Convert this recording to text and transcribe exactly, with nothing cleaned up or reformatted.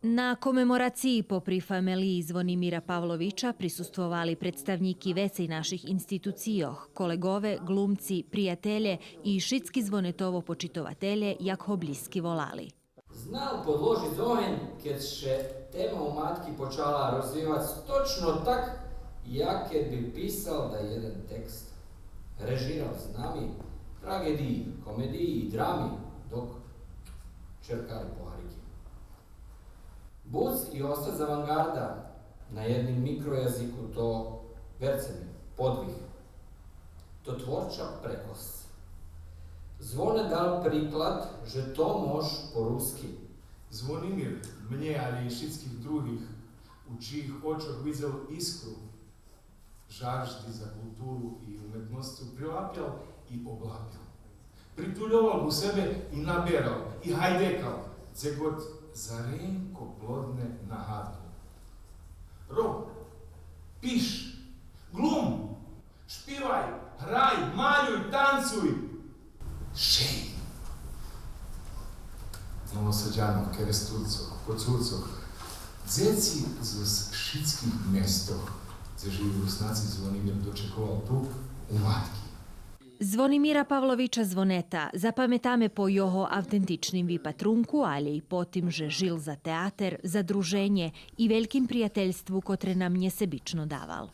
На комеморациї попри фамелиї Звонимира Павловича присуствовали представнїки вецей наших институцийох, колеґове, ґлумци, приятелє и шицки Звонетово почитователє, як го блїзки волали. Знал подложиц огень, кед ше тема у Матки почала розвивац точно так, як кед би писал да єден текст. Режирал з нами траґедиї, комедиї и драми, док черкали погарики. Буц и остац аванґарда на єдним микроязику то, верце ми, подвиг. То творча прекосц. Звоне дал приклад же то мож по руски. Звонимир мнє, алє и шицких других, у чиїх очох видзел искру жажди за културу и уметносцу, прилапял и облапял. Притульовал ку себе и наберал, и гайдекал, дзе год заренко плодне нагаднул. Роб, пиш, ґлум, шпивай, грай, малюй, танцуй. Шей! Новосадянох, Керестурцох, Коцурцох, дзеци зоз шицких местох, дзе жию Руснаци, Звонимир дочековал ту у Матки. Звонимира Павловича Звонета запаметаме по його автентичним випатрунку, алє и по тим же жил за театер, за друженє и вельким приятельству котре нам нєсебично давал.